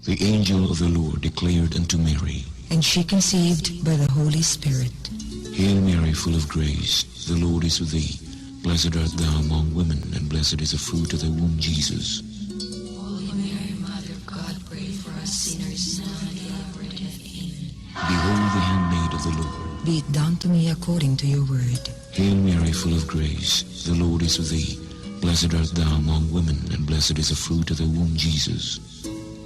The angel of the Lord declared unto Mary, and she conceived by the Holy Spirit. Hail Mary, full of grace, the Lord is with thee. Blessed art thou among women, and blessed is the fruit of thy womb, Jesus. Holy Mary, Mother of God, pray for us sinners, now and at the hour of death. Amen. Behold the handmaid of the Lord. Be it done to me according to your word. Hail Mary, full of grace, the Lord is with thee. Blessed art thou among women, and blessed is the fruit of thy womb, Jesus.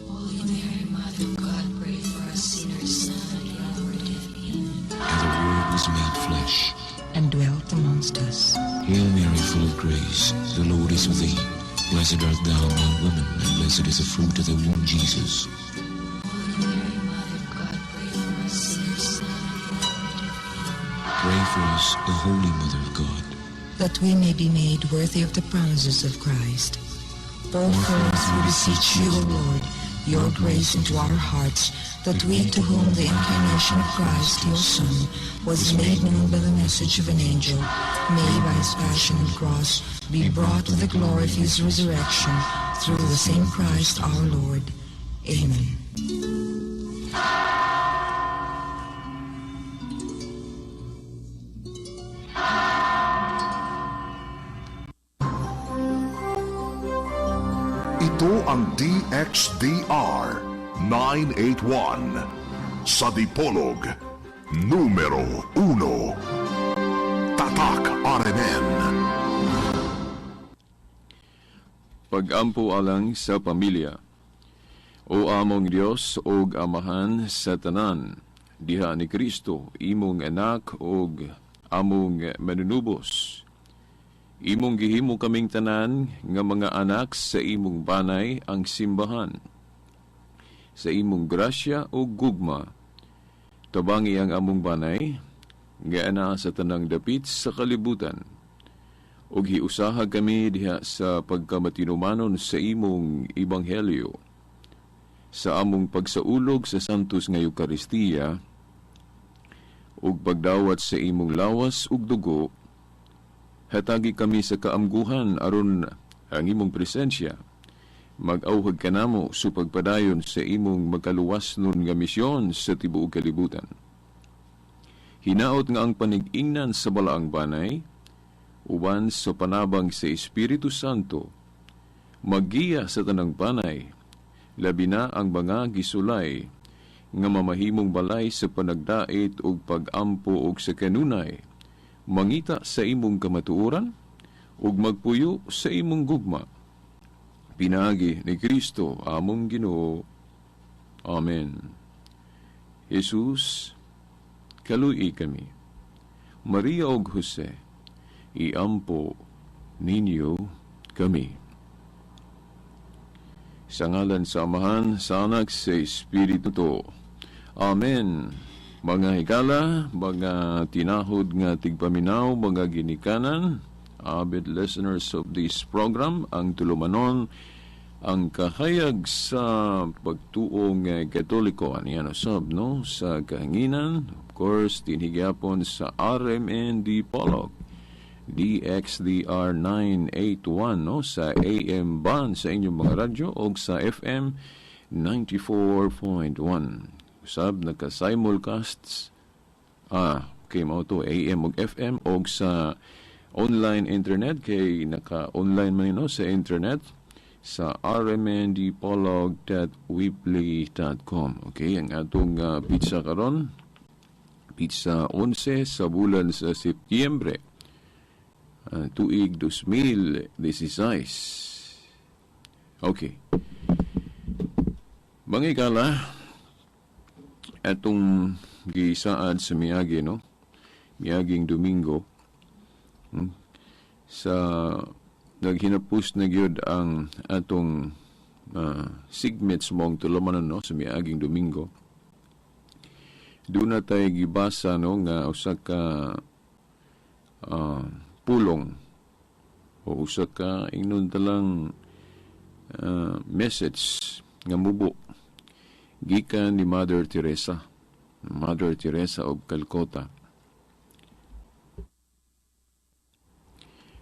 Holy Mary, Mother of God, pray for us sinners, now and at the hour of death. Amen. And the Word was made flesh and dwelt amongst us. Hail Mary, full of grace, the Lord is with thee. Blessed art thou among women, and blessed is the fruit of thy womb, Jesus. Holy Mary, Mother of God, pray for us sinners, now and at the hour of death. Amen. Pray for us, O Holy Mother of God, that we may be made worthy of the promises of Christ. Pour forth, we beseech you, O Lord, your grace into our hearts, that we to whom the incarnation of Christ, your Son, was made known by the message of an angel, may by his passion and cross be brought to the glory of his resurrection, through the same Christ our Lord. Amen. Ito ang DXDR 981 sa Dipolog, numero 1. Tatak RMN. Pag-ampo alang sa pamilya. O among Dios og Amahan sa tanan, diha ni Kristo imong anak og among manunubos. Imong gihimo kaming tanan nga mga anak sa imong banay ang simbahan. Sa imong grasya o gugma, tabangi ang among banay nga ana sa tanang dapit sa kalibutan. Ug hiusaha kami diha sa pagkamatinumanon sa imong ebanghelyo. Sa among pagsaulog sa Santos nga Eukaristiya ug pagdawat sa imong lawas ug dugo, hatagi kami sa kaamguhan aron ang imong presensya mag-auhag kanamo sa pagpadayon sa imong magkaluwas nun nga misyon sa tibuok kalibutan. Hinaot nga ang panig-ingnan sa balaang banay uban sa panabang sa Espiritu Santo maggiya sa tanang banay, labi na ang mga gisulay nga mamahimong balay sa panagdait ug pag-ampo ug sa kanunay, mangita sa imong kamatuoran ug magpuyo sa imong gugma. Pinaagi ni Kristo among Ginoo. Amen. Jesus, kaluyi kami. Maria ug Jose, iampo ninyo kami. Sa ngalan sa Amahan, sa Anak, sa Espiritu. Amen. Mga higala, mga tinahod nga tigpaminaw, mga ginikanan, avid listeners of this program, ang tulumanon, ang kahayag sa pagtuong Katoliko, aniyan usab, no? Sa kahanginan, of course, tinhigyapon sa RMN Dipolog, DXDR 981, no? Sa AM band sa inyong mga radyo o sa FM 94.1. Usab naka-simulcasts, okay, mao to AM ug FM og sa online internet kay naka-online man no sa internet sa rmndpolog.weebly.com. Okay, ang atong pizza karon, pizza 11 sa bulan sa Setyembre, tuig 2016. Okay. Mga ikala, atong gisaad sa miagi, no? Miaging Domingo, sa naghinapos na gyud ang atong segments mong tulumanon, no, sa miaging Domingo. Doon na tayo gibasa, no, nga usa ka pulong o usa ka ingnon talang message nga mubo gikan ni Mother Teresa, Mother Teresa of Calcutta.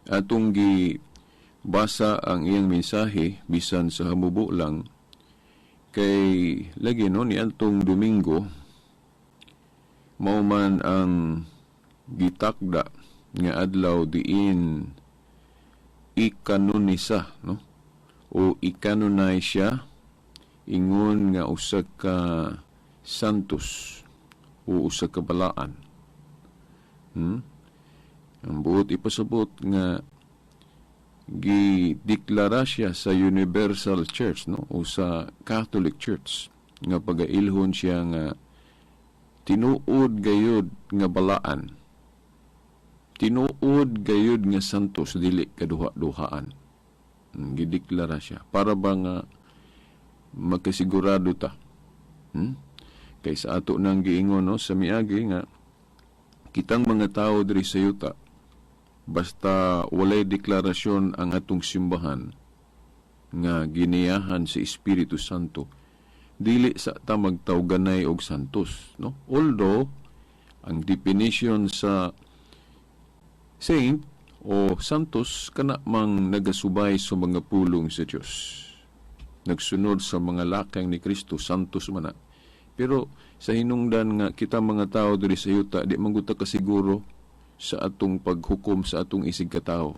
Atong gibasa ang iyang mensahe bisan sa hamubo lang Kay lagi, no, ni antong Domingo mao man ang gitakda nga adlaw diin ikanonisa, no, o ikanonay siya ingon nga usa ka santos o usa ka balaan. Ang buot ipasabot nga gideklara siya sa Universal Church, no, o sa Catholic Church nga pagailhon siya nga tinuod gayud nga balaan, tinuod gayud nga santos, dili kaduha-duhaan. Gideklara siya para ba nga makasigurado ta. Kay sa ato nang giingon, no, sa miagi nga kitang mga tao diri sa yuta, basta walay deklarasyon ang atong simbahan nga giniyahan sa Espiritu Santo, dili sa ta magtawganay og santos, no? Although ang definition sa saint o santos kana mang nagasubay sa mga pulong sa Dios, nagsunod sa mga lakang ni Kristo, santos man na. Pero sa hinungdan nga kita mga tao diri sa yuta, di man gud ta kasiguro sa atong paghukom sa atong isig katao,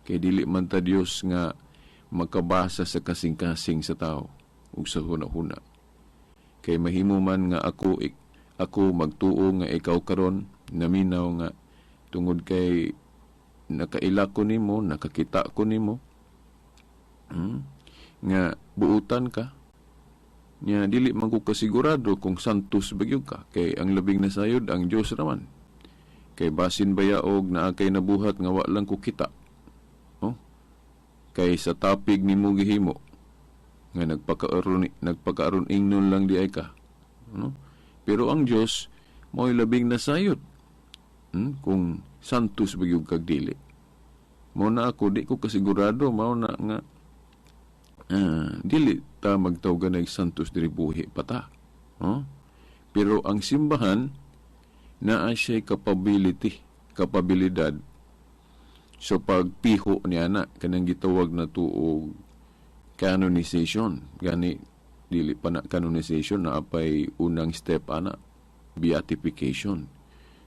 kay dili man ta Dios nga makabasa sa kasing-kasing sa tao ug sa huna-huna. Kay mahimo man nga ako magtuo nga ikaw karon naminaw nga tungod kay nakaila ko nimo, nakakita ko nimo, nga buutan ka nya, dili man ko kasigurado kung santos ba gyud ka, kay ang labing nasayod ang Dios raman. Kay basin baya og naa kay nabuhat nga wa lang ko kita, oh? Kay sa tapig nimo gihimo nga nagpakaaron ingnon lang di ay ka, no? Pero ang Dios mao'y labing nasayod, kung santos ba gyud kag dili. Mao na ako di ko kasigurado, mao na nga dili ta magtawgan og santos diri buhi pa ta, oh? Pero ang simbahan naa siya capability, kapabilidad sa pagpiho niya na kanang gitawag na tuog canonization. Gani dili pa na canonization, na apay unang step ana, beatification.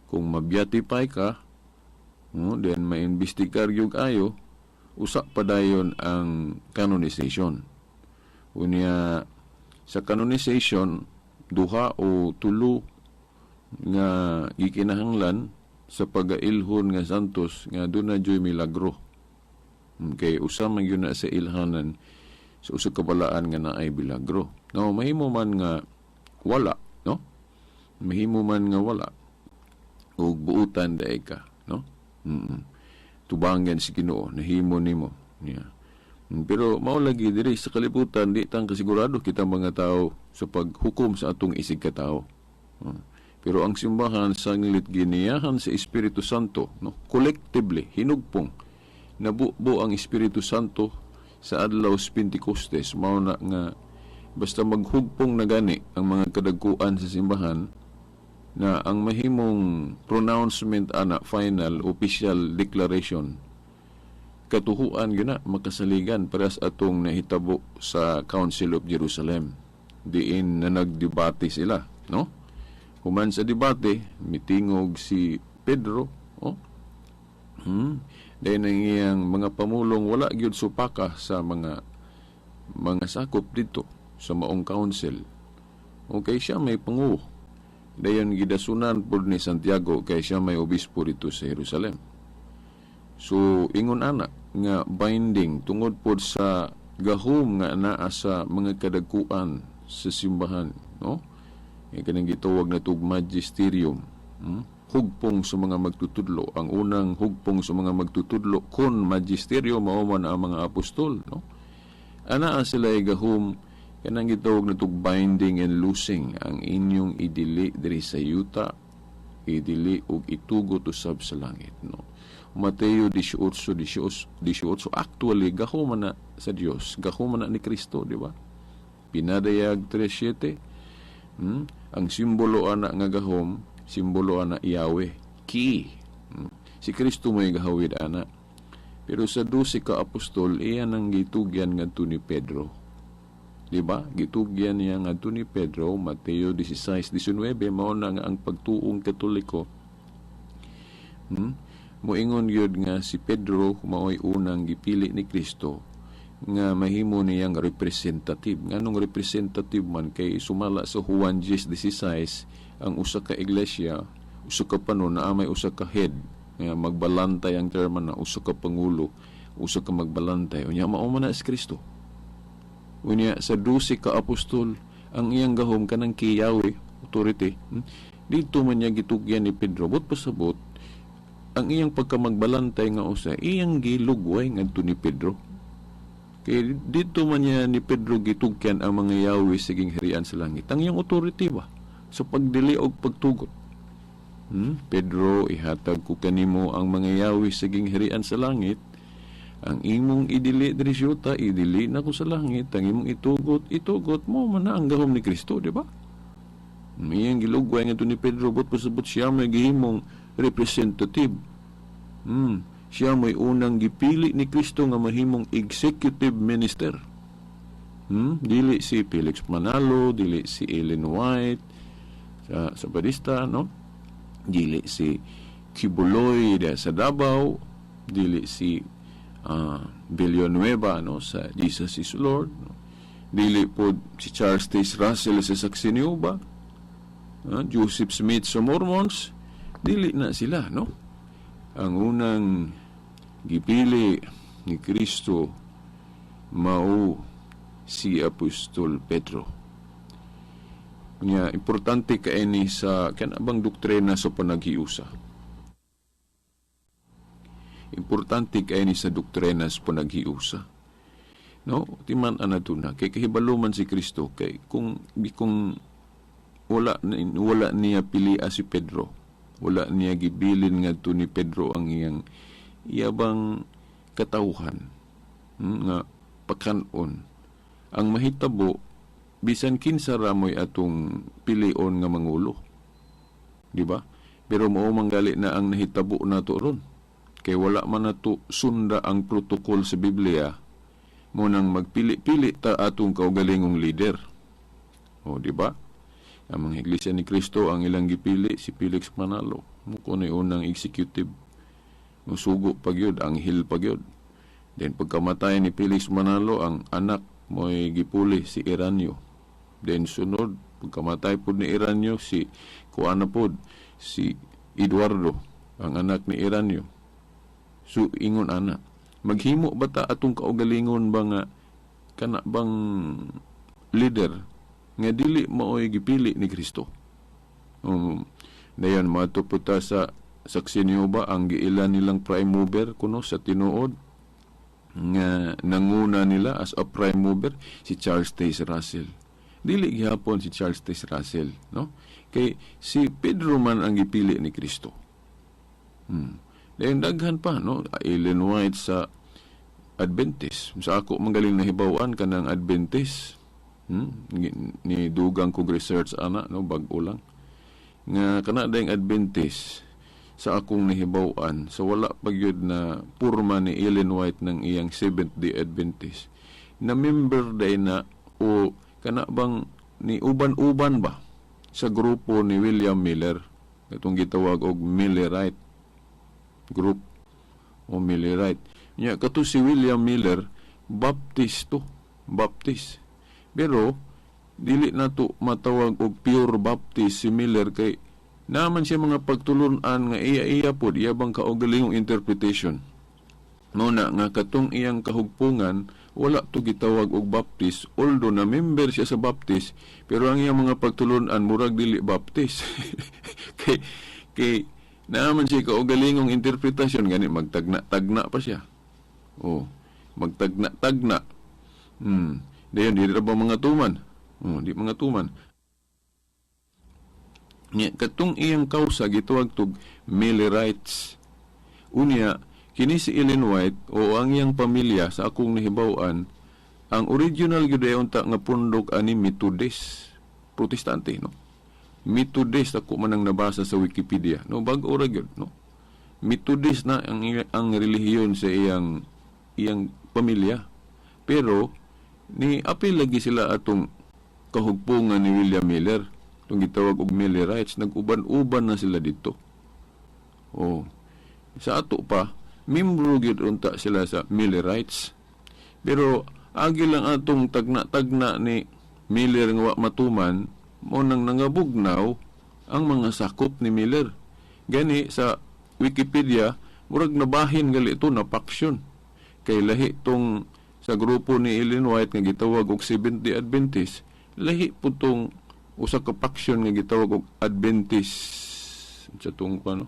Kung mabeatify ka, no, then maimbestigar gyud ayo, usa pa dayon ang canonization. Unya sa canonization, duha o tulo nga gikinahanglan sa pagailhon nga santos nga doon na joy milagro. Kay usa man gyud na sa ilhanan sa usa ka balaan nga naay milagro. No, mahimo man nga wala, no? Mahimo man nga wala ug buutan daay ka, no? Tubangan si Ginoo, nahimo nimo. Yeah. Pero mao lagi diri sa kalibutan, di tang kasigurado kita mga tao sa paghukom sa atong isig katao. Pero ang simbahan sanglit giniyahan sa Espiritu Santo, no, collectively hinugpong nabubo ang Espiritu Santo sa adlaw sa Pentecostes, mao na nga basta maghugpong na gani ang mga kadagkuan sa simbahan na ang mahimong pronouncement ana, final official declaration, katuhuan gyud na makasaligan, parehas atong nahitabo sa Council of Jerusalem diin na nagdebate sila, no? Human sa debate, mitingog si Pedro, oh. Dahil ang iyang mga pamulong wala gyud supaka sa mga sakop dito sa maong council. Okay, siya may panguo. Dayon gidasunan pod ni Santiago kay siya may obispo dito sa Jerusalem. So ingon ana nga binding tungod pod sa gahom nga naa sa mga kadagkuan sa simbahan, no? Kanang gitawag na tug magisterium. Hugpong sa mga magtutudlo. Ang unang hugpong sa mga magtutudlo kon magisterium mao man ang mga apostol, no? Ana sila gahom kanang gitawag na tug binding and loosing, ang inyong idili diri sa yuta, idili ug itugot usab sa langit, no? Mateo 18, 18, actually gahom man na sa Dios, gahom man na ni Kristo, di ba? Pinadayag 3:7. Ang simbolo ana nga gahom, simbolo ana Yahweh, ki. Si Kristo mo'y gahawid ana. Pero sa 12 ka apostol, iyan ang gitugyan ngadto ni Pedro. Di ba? Gitugyan niya ngadto ni Pedro, Mateo 16:19, mao na nga ang pagtuong Katoliko. Moingon gyud nga si Pedro maoy unang gipili ni Kristo nga mahimo niyang representative. Nganong representative man? Kay sumala sa Juan 10:16, ang usa ka iglesia, usa ka panon na may usa ka head nga magbalantay, ang term na usa ka pangulo, usa ka magbalantay. Unya mao man na si Kristo. Unya sa 12 ka apostol, ang iyang gahom kanang kiyawi authority. Dito man niya gitugyan ni Pedro, but pasabot ang iyang pagkamagbalantay nga usa, iyang gilugway ngadto ni Pedro. Kay dito man niya ni Pedro gitugyan ang mga yawi sa gingharian sa langit. Ang iyang authority ba sa pagdili og pagtugot. Pedro, ihatag ko kanimo ang mga yawi sa gingharian sa langit. Ang imong idili diri sa yuta, idili na ko sa langit. Ang imong itugot, itugot mo man na ang gahom ni Kristo, di ba? Iyang gilugway ngadto ni Pedro, but pasabot siya may gihimong representative. Siya may unang gipili ni Kristo nga mahimong executive minister. Dili si Felix Manalo, dili si Ellen White sa Badista, no? Dili si Quiboloy sa Davao, dili si Villanueva, no, sa Jesus is Lord, no? Dili po si Charles Taze Russell sa Saxinioba, Joseph Smith sa Mormons, dili na sila, no? Ang unang gipili ni Kristo mao si Apostol Pedro. Nya importante kaini sa kanabang doktrina sa panaghiusa. Importante kaini sa doktrina sa panaghiusa. No, timan ana to na kay kahibalo man si Kristo kay kung wala wala niya pilia si Pedro, wala niya gibilin ngadto ni Pedro ang iyang iyabang katawhan nga pakanon. Ang mahitabo, bisan kinsa ra mo'y atong pilion nga mangulo, di ba? Pero mao man gali na ang nahitabo nato ron kay wala man nato sunda ang protocol sa Biblia mo nang magpili-pili ta atong kaugalingong leader. O, di ba? Ang mga Iglesia ni Cristo, ang ilang gipili si Felix Manalo mo kuno unang executive, musugo pa gyud, anghel pa gyud. Then pagkamatay ni Felix Manalo, ang anak mo'y gipuli si Iranyo. Then sunod, pagkamatay pod ni Iranyo, si kuana pod, si Eduardo, ang anak ni Iranyo. So ingon ana, maghimo ba ta atong kaugalingon ba nga kana bang leader nga dili maoy gipili ni Kristo? Dayon maadto po ta sa saksinyo ba ang giila nilang prime mover kuno sa tinuod nga nanguna nila as a prime mover si Charles Taze Russell. Dili gihapon si Charles Taze Russell, no? Kay si Pedro man ang gipili ni Kristo. Dayon daghan pa, no? Ellen White sa Adventist. Sa ako magaling nahibaw-an kanang Adventist. Ni dugang kog research ana, no, bag-o lang. Nga kana dayong Adventist, sa akong nahibaw-an, sa wala pa gyud na purma ni Ellen White ng iyang Seventh Day Adventist, na member day na o kana bang ni uban-uban ba sa grupo ni William Miller, katong gitawag og Millerite group o Millerite. Nya kato si William Miller, Baptist to, Baptist. Pero dili na to matawag og pure Baptist si Miller kay naman siya mga pagtulunan nga iya-iya pod, iya bang kaugalingong interpretation. Mao na nga katong iyang kahugpungan wala to gitawag og Baptist, although na member siya sa Baptist, pero ang iyang mga pagtulunan murag dili Baptist. Kay naaman siya kaugalingong interpretasyon, gani magtagna-tagna pa siya. Oh, magtagna-tagna. Dayon dili ra ba mga tuman? Oh, di mga tuman. Nya katong iyang kausa gitawag tog Millerites. Unya kini si Ellen White o ang iyang pamilya, sa akong nahibaw-an, ang original gyud ay unta nga pundok ani Methodist, Protestante, no? Methodist ako man ang nabasa sa Wikipedia, no? Bag-o ra gyud, no? Methodist na ang relihiyon sa iyang pamilya. Pero Ni apil lagi sila atong kahugpungan ni William Miller, itong gitawag og Millerites, nag-uban-uban na sila dito. Oh. Sa ato pa, membro gyud unta sila sa Millerites. Pero agi lang atong tagna-tagna ni Miller nga wa matuman, mo nang nangabugnaw ang mga sakop ni Miller. Gani sa Wikipedia, murag nabahin gali ito na faction. Kay lahi tong sa grupo ni Ellen White nga gitawag og Seventh-day Adventist, lahi po tong usa ka faction nga gitawag og Adventist sa tong ano,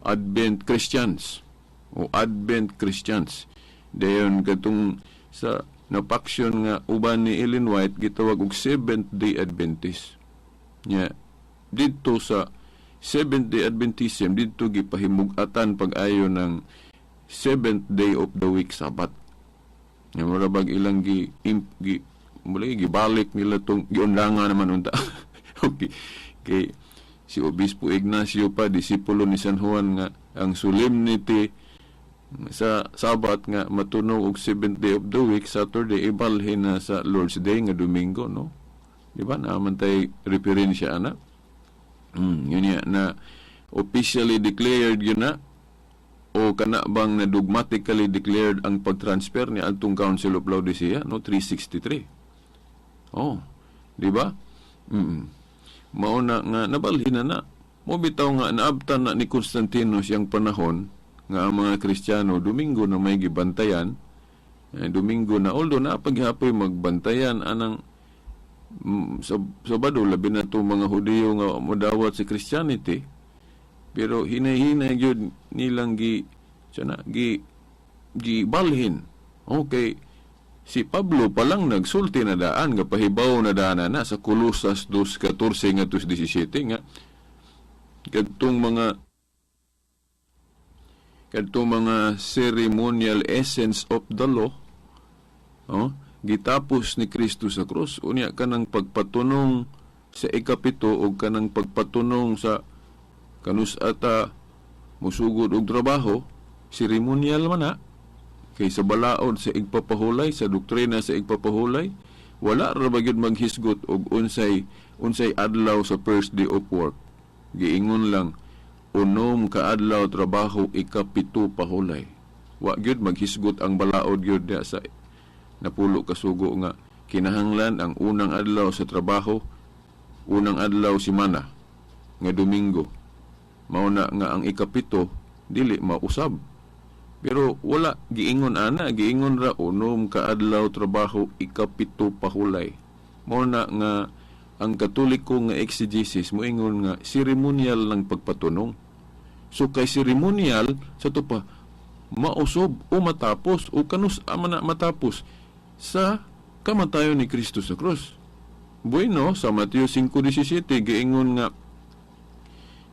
Advent Christians o Advent Christians. Dayon katong sa na faction nga uban ni Ellen White gitawag og Seventh Day Adventist. Nya didto sa Seventh Day Adventism, didto gipahimug-atan pag-ayo ng seventh day of the week, Sabat. Nya mura bag ilang gi, im, gi muli gibalik nila tong giundangan naman unta. Okay. Kay si Obispo Ignacio pa, disipulo ni San Juan, nga ang solemnity sa Sabat nga matunog og seventh day of the week, Saturday, ibalhin na sa Lord's Day nga Domingo, no? Di ba? Naaman tay referensya ana. Yun niya na officially declared yun na o kana bang na dogmatically declared ang pag-transfer ni atong Council of Laodicea, no, 363. Oh, di ba? Mao na nga nabalhin na na. Mo bitaw nga naabtan na ni Constantino siyang panahon nga ang mga Kristiyano Domingo na may gibantayan, eh, Domingo na, although na paghapoy magbantayan anang sa Sabado, labi na itong mga Hudiyo nga modawat sa Christianity, pero hinay-hinay gyud nilang gi sana gi gibalhin. Okay, si Pablo pa lang nagsulti na daan, nga pahibaw na daan na sa Colosas 2:14 ngadto 17 nga kadtong mga ceremonial essence of the law, oh, gitapos ni Kristo sa krus. Unya kanang pagpatunong sa ikapito o kanang pagpatunong sa kanus ata musugod og trabaho, seremonial man na, kay sa balaod sa igpapahulay, sa doktrina sa igpapahulay, wala ra ba gyud maghisgot og unsay unsay adlaw sa first day of work. Giingon lang, 6 ka adlaw trabaho, ikapito pahulay. Wa gyud maghisgot ang balaod gyud diya sa napulo ka sugo nga kinahanglan ang unang adlaw sa trabaho, unang adlaw simana nga Domingo. Mao na nga ang ikapito dili mausab. Pero wala giingon ana, giingon ra 6 ka adlaw trabaho, ikapito pahulay. Mao na nga ang Katoliko nga exegesis moingon nga ceremonial ng pagpatunong. So kay ceremonial sa to pa mausob o matapos o kanus ama na matapos sa kamatayon ni Kristo sa krus. Bueno, sa Mateo 5:17 giingon nga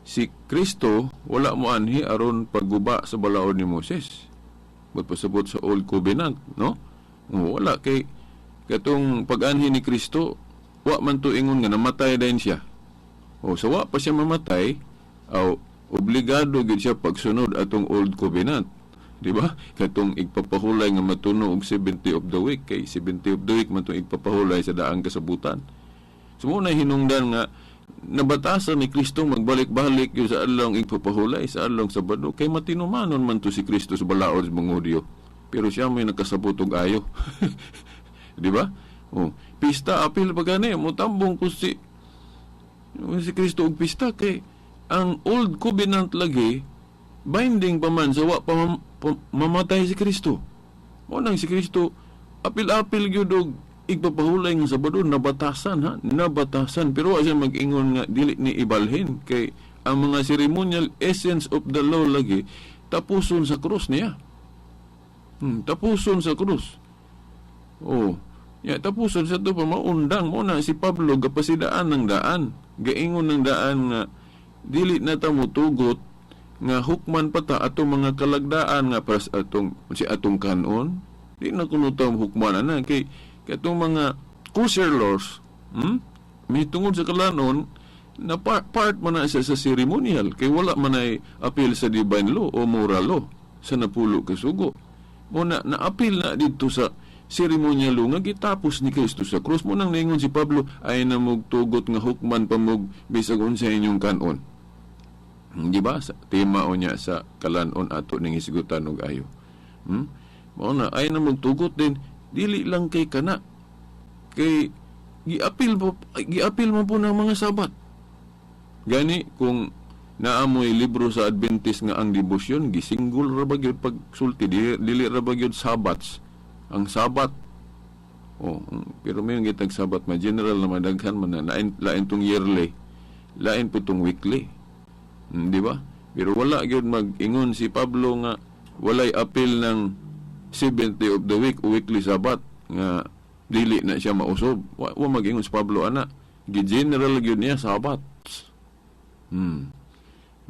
si Kristo wala mo anhi aron pagguba sa balaod ni Moses. Magpasabot sa Old Covenant, no? Wala kay katong pag-anhi ni Kristo, wa man to ingon nga namatay din siya. O sa wa pa siya mamatay, aw obligado gid siya pagsunod atong Old Covenant. Di ba? Katong igpapahulay nga matuno og 70 of the week, kay 70 of the week man tong igpapahulay sa daang kasabutan. So mo na hinungdan nga nabatasan ni Kristo magbalik-balik yun sa adlawng igpapahulay, sa adlawng Sabado, kay matinumanon man to si Kristo sa balaod sa mga Hudyo. Pero siya may nakasabot og ayo. Di ba? Oh, pista apil pa gani motambong ko si Kristo og pista, kay ang Old Covenant lagi binding pa man sa wa pa mamatay si Kristo. Mo nang si Kristo apil-apil gyud og igpapahulay nga Sabado, nabatasan ha, nabatasan, pero wa siya mag-ingon nga dili ni ibalhin, kay ang mga ceremonial essence of the law lagi tapuson sa krus niya. Tapuson sa krus. Oh, ya tapuson sa to pa maundang. Mo na si Pablo gapasidaan ng daan, gaingon ng daan nga dili na ta motugot nga hukman pa ta atong mga kalagdaan nga para sa atong si atong kanon, di na kuno ta hukman ana, kay katong mga kosher laws, may tungod sa kalanon na part man na siya sa ceremonial, kay wala man ay appeal sa divine law o moral law sa napulo ka sugo. Mo na na-appeal na dito sa Ceremonial law nga gitapos ni Kristo sa krus. Mo nang ningon si Pablo, ay na mugtugot nga hukman pa mog bisag unsa inyong kanon. Di ba? Sa tema o niya sa kalanon ato ning hisgutan og ayo. Mao na ay na mugtugot din, dili lang kay kana kay giapil mo po ng mga Sabat. Gani kung naamoy libro sa Adventist nga ang debosyon, gisinggol ra ba gyud pagsulti, dili ra ba gyud Sabats ang Sabat. Oh, pero may gitag Sabat ma general na madaghan man na lain, lain tong yearly, lain po tong weekly. Di ba? Pero wala gyud mag-ingon si Pablo nga walay apil ng seventh day of the week o weekly Sabat nga dili na siya mausob. Wa mag-ingon si Pablo ana. Gi-general gyud niya Sabat.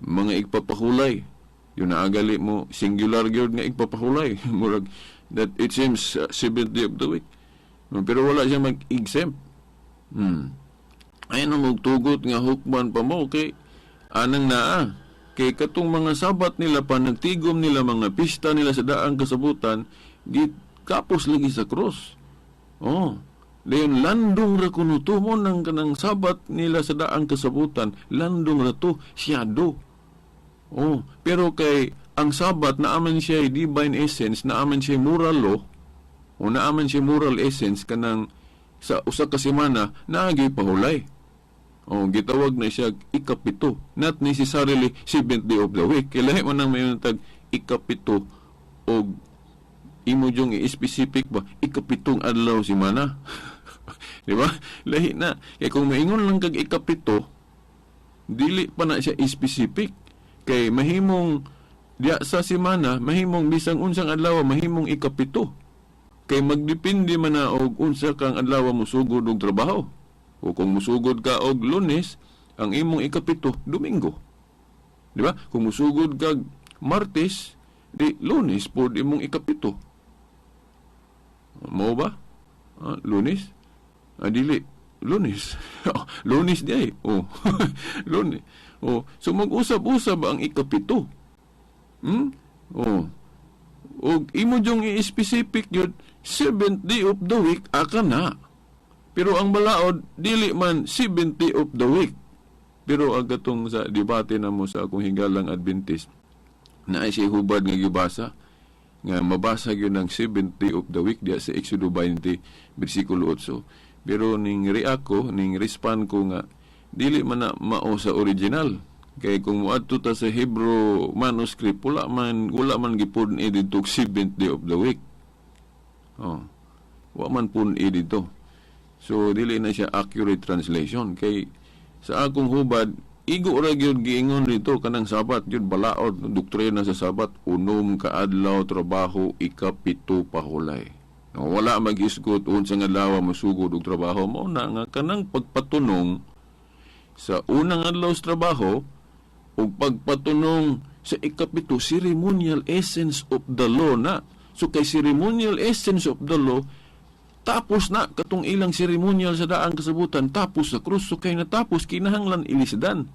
Mga igpapahulay. Yun na agali mo singular gyud nga igpapahulay. Murag that it seems seventh day of the week. Pero wala siya mag-exempt. Ay na magtugot nga hukman pa mo kay anang naa. Kay katong mga Sabat nila, panagtigom nila, mga pista nila sa daang kasabutan, gikapos lagi sa krus. Oh, dayon landong ra kuno to mo nang kanang Sabat nila sa daang kasabutan, landong ra to siyado. Oh, pero kay ang Sabat naaman siya divine essence, naaman siya moral law, o naaman siya moral essence, kanang sa usa ka semana naagi pahulay. Oh, gitawag na siya ikapito. Not necessarily seventh day of the week. Kailangan mo nang may tag ikapito og imo jung i-specific ba ikapitong adlaw semana. Di ba? Lahi na. Kay kung maingon lang kag ikapito, dili pa na siya specific. Kay mahimong diya sa semana, mahimong bisang unsang adlaw, mahimong ikapito. Kay magdepende man na og unsa kang adlaw mosugod og trabaho. O kung musugod ka og Lunes, ang imong ikapito, Domingo. Di ba? Kung musugod ka Martes, di Lunes pod imong ikapito. Mao ba? Ah, Lunes? Ah, dili. Lunes. Lunes di ay. Oh. Lunes. Oh, so mag-usab-usab ang ikapito. Oh. Og imo jung i-specific yun, seventh day of the week aka na. Pero ang balaod, dili man seventh day of the week. Pero ang katong sa debate na mo sa akong higalang Adventist, na ay siya hubad nga gibasa, nga mabasa gyud ang seventh day of the week diya sa Exodo 20, versikulo 8. Pero ning react ko, ning respond ko nga, dili man na mao sa original. Kay kung moadto ta sa Hebrew manuscript, wala man gipun didto seventh day of the week. Oh. Wa man pun didto. So dili na siya accurate translation kay sa akong hubad igo ra gyud giingon dito kanang Sabat gyud, balaod doktrina sa Sabat, unom ka adlaw trabaho, ikapito pahulay. No, wala maghisgot unsa nga adlaw mosugod og trabaho. Mao na nga kanang pagpatunong sa unang adlaw sa trabaho ug pagpatunong sa ikapito, ceremonial essence of the law na. So kay ceremonial essence of the law, tapos na katong ilang ceremonial sa daang kasabutan, tapos sa krus. So kay natapos, kinahanglan ilisdan.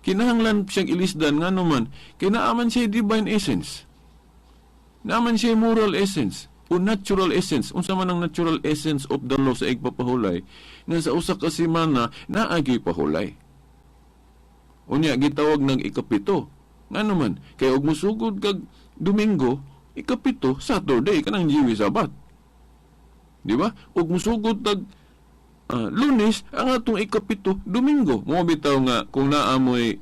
Kinahanglan siyang ilisdan nga naman kay naaman siya divine essence. Naaman siya moral essence o natural essence. Unsa man ang natural essence of the law sa igpapahulay? Nga sa usa ka semana naagi pahulay. Unya gitawag ng ikapito. Nga naman kay og musugod kag Domingo, ikapito Saturday, kanang Jewish Sabbath. Di ba? Ug musugod tag Lunes, ang atong ikapito, Domingo. Mo bitaw nga kung naa mo'y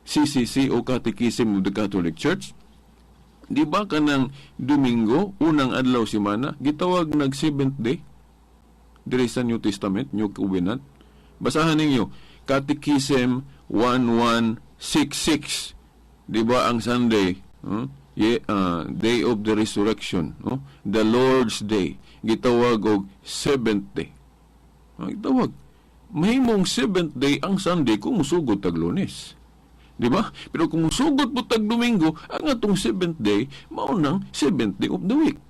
CCC o Catechism of the Catholic Church, di ba kanang Domingo, unang adlaw semana, gitawag nag seventh day? Diri sa New Testament, New Covenant. Basahan ninyo, Catechism 1166. Di ba ang Sunday, huh? Yeah, Day of the Resurrection, no? The Lord's Day, gitawag og seventh day. Ah, gitawag. Mahimong seventh day ang Sunday kung musugod tag Lunes. Di ba? Pero kung musugod po tag Domingo, ang atong seventh day, mao nang seventh day of the week.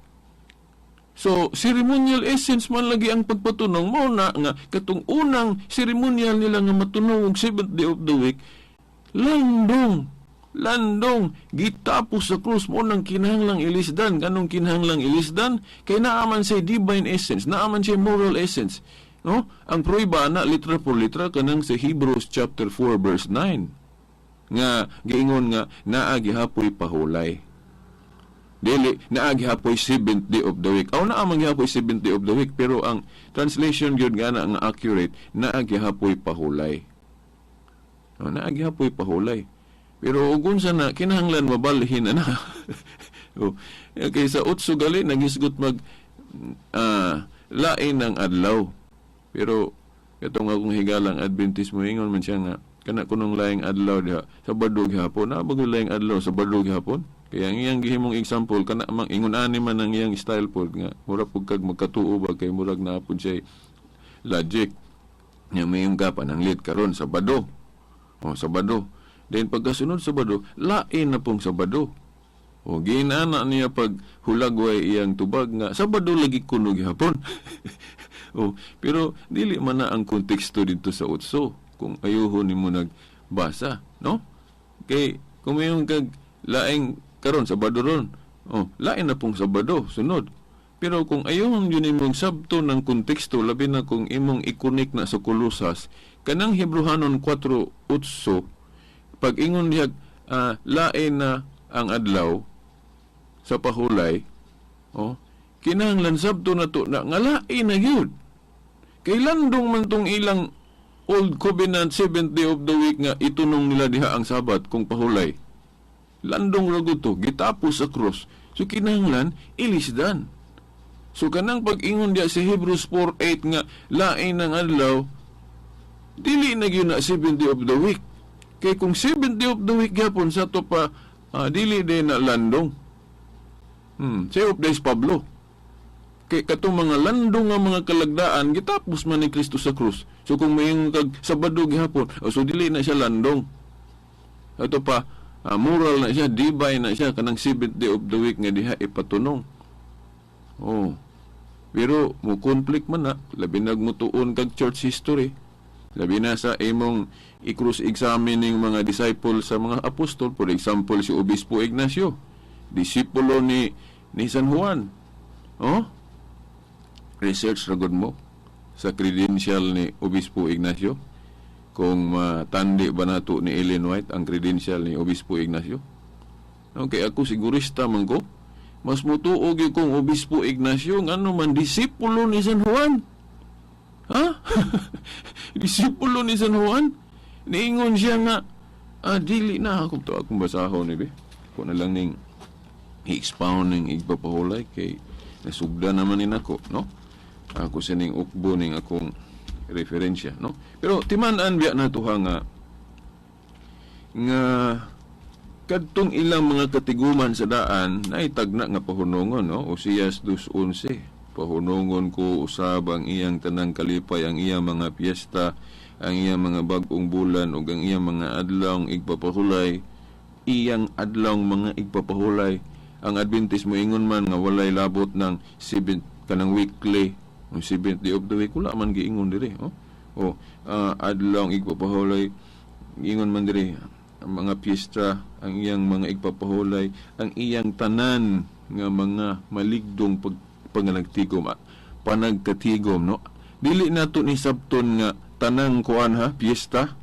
So, ceremonial essence man lagi ang pagpatunong, mao na nga katong unang ceremonial nila nga matunong og seventh day of the week, landong. Landong gitapos sa krus mo nang kinahanglang ilisdan. Ganong kinahanglang ilisdan? Kay naaman siya divine essence, naaman siya moral essence. No? Ang pruiba na litra por litra kanang sa Hebrews chapter 4 verse 9 nga giingon nga naa gihapoy pahulay. Dili naa gihapoy seventh day of the week. Aw, naa man gihapoy seventh day of the week, pero ang translation gyud nga na nga accurate, naa gihapoy pahulay. No, naa gihapoy pahulay. Pero ug unsa na kinahanglan mabalhin na na. Oh, kay sa 8 gali naghisgot mag lain ng adlaw. Pero katong akong higalang Adventist, mo ingon man siya nga kana kunong laing adlaw diha, Sabado gihapon na bago laing adlaw, Sabado gihapon. Kaya ang iyang gihimong example kana mang ingon ani man ang iyang style pod nga mura pud kag magkatuo ba, kay murag naa pud siya logic nya. Mayong ka pananglit karon Sabado, oh, Sabado. Then pagkasunod Sabado, lain na pong Sabado. O ginana niya pag hulagway iyang tubag nga Sabado lagi kuno gihapon. Oh, pero dili man na ang konteksto dito sa 8 kung ayuhon nimo nagbasa, no? Kay kung mayon kag laing karon Sabado ron, oh, lain na pong Sabado sunod. Pero kung ayuhon yun imong sabto ng konteksto, labi na kung imong i-connect na sa Kolosas, kanang Hebrehanon 4:8, pag ingon diha lain na ang adlaw sa pahulay, oh, kinahanglan sabto na to na nga lain na gyud. Kay landong man tong ilang Old Covenant seventh day of the week nga itunong nila diha ang Sabat kung pahulay. Landong ra gud to, gitapos sa cross. So kinahanglan ilisdan. So kanang pag-ingon diha sa Hebrews 4:8 nga lain ng adlaw, dili na gyud na seventh day of the week. Kay kung seventh day of the week gyapon sa to pa, dili din na landong. Say of days Pablo. Kay katong mga landong nga mga kalagdaan gitapos man ni Kristo sa krus. So kung may kag Sabado gihapon, oh, so dili na siya landong. Ato pa moral na siya, divine na siya kanang seventh day of the week nga diha ipatunong. Oh. Pero mo conflict man na, labi nag mutuon kag church history. Labi na sa imong i-cross examining mga disciple sa mga apostol, for example si Obispo Ignacio, disipulo ni San Juan. Oh? Research ra gud mo sa credential ni Obispo Ignacio, kung matandi ba nato ni Ellen White ang credential ni Obispo Ignacio. Okay, ako sigurista man ko. Mas mutuo gyud kong Obispo Ignacio, ngano man disipulo ni San Juan. Ha? Disipulo ni San Juan? Niingon siya nga, dili na ako to akong basahon ni be. Ko na lang ning i-expound ning igpapahulay kay nasugda naman ni nako, no? Ako sa ning ukbo ning akong referensya, no? Pero timan-an biya na tuha nga nga kadtong ilang mga katiguman sa daan naitagna nga pahunongon, no? Osias 2:11, "Pahunongon ko usab ang iyang tanang kalipay, ang iyang mga piyesta, ang iyang mga bag-ong bulan ug ang iyang mga adlawng igpapahulay." Iyang adlawng mga igpapahulay. Ang Adventist mo ingon man nga walay labot ng seventh kanang weekly, ang seventh day of the week, wala man giingon diri, oh. Oh, adlawng igpapahulay, ingon man diri ang mga piyesta, ang iyang mga igpapahulay, ang iyang tanan nga mga maligdong pangalagtigom, panagkatigom, no? Dili nato ni sabton nga tanang kuan ha, piyesta.